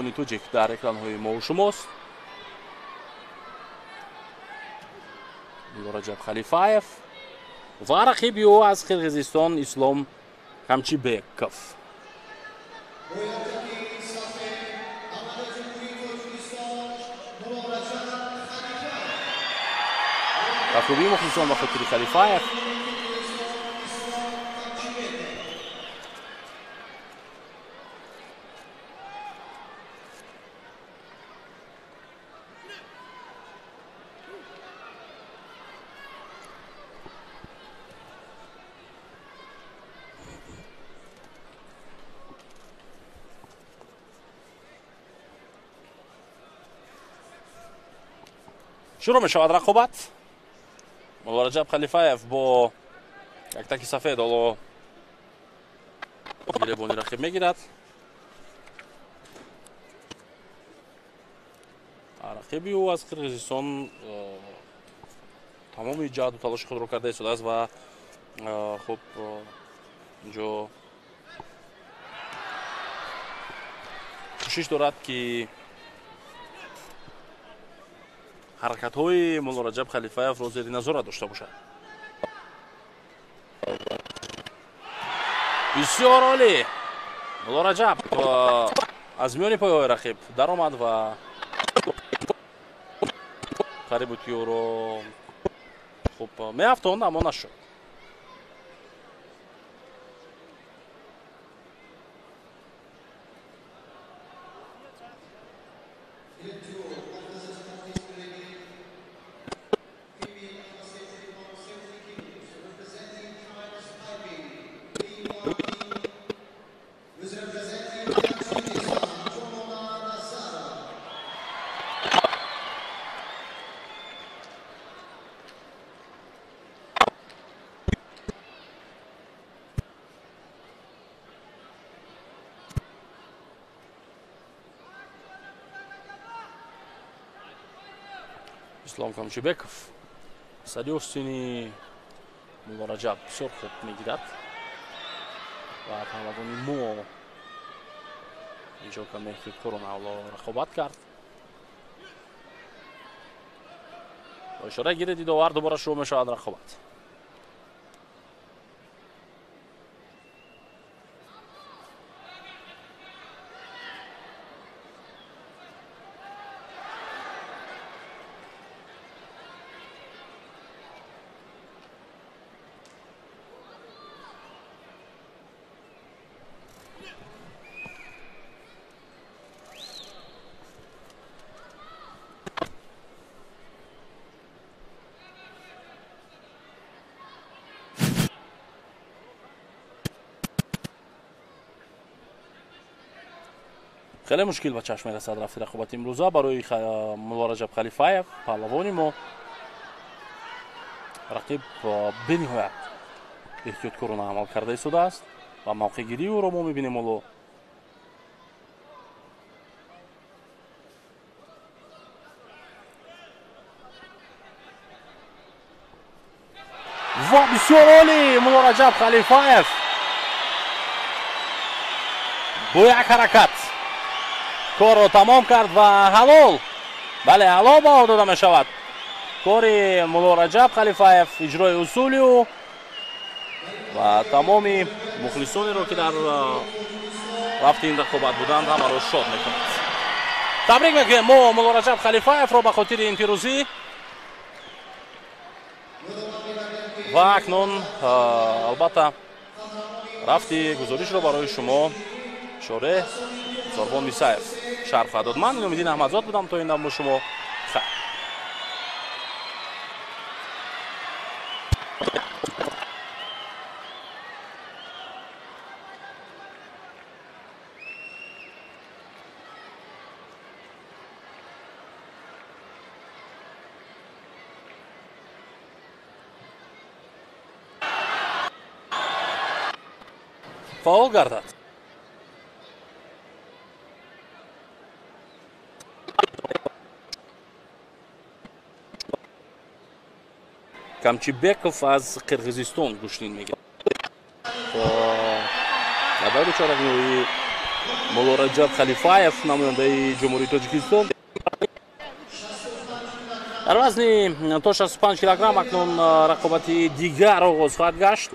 Паҳлавони тоҷик дар экранҳои мо шумост. Муллораҷаб Халифаев ва рақиби ӯ аз Қирғизистон Ислом Камчибеков. Кафкӯбии мухлисон ба хотири Халифаев. Шурӯъ мешавад рақобат. Муллораҷаб Халифаев бо як таки сафед ҳоло гиребони рақиб мегирад. Рақиби ӯ аз Қирғизистон тамоми ҷаҳду талоши худро карда истодааст ва хуб инҷо кӯшиш дорад, ки ҳаракатҳои Муллораҷаб Халифаевро зери назорат дошта бошад. Бисёр олӣ! Муллораҷаб аз миёни пойҳои рақиб даромад ва қариб буд, ки ӯро хуб меафтонд, аммо нашуд. Ислом Камчибеков сари остини Муллораҷаб бисёр хуб мегирад ва паҳлавони мо инҷо каме эҳтиёткорона ҳоло рақобат кард. Бо ишора гири дидовар дубора шурӯъ мешавад рақобат. Хеле мушкил ба чашм мерасад рафти рақобати имрӯза барои Муллораҷаб Халифаев, паҳлавони мо. Рақиб бениҳоят эҳтиёткорона амал карда истодааст ва мавқеъгирии ӯро мо мебинем ҳоло. Ва бисёр олӣ Муллораҷаб Халифаев бо як ҳаракат корро тамом кард ва ҳалол, бале, ҳалол баҳо дода мешавад кори Муллораҷаб Халифаев, иҷрои усули ӯ ва тамоми мухлисонеро, ки дар рафти ин рақобат буданд, ҳамаро шод мекунад. Табрик мекунем мо Муллораҷаб Халифаевро ба хотири ин пирӯзӣ ва акнун албатта рафти гузоришро барои шумо шореҳ Зорбон Мисаев шарҳ хоҳад дод. Ман Иномиддин Аҳмадзод будам то ин дам бо шумо. Хайр. Фаъол гардад. Камчибеков аз Қирғизистон гӯштин мегирад. Дар даври чоракниҳоӣ Мулло Раҷаб Халифаев, намояндаи Ҷумҳурии Тоҷикистон. Дар вазни то 65 килограмм акнун рақобати дигар оғоз хоҳад гашт.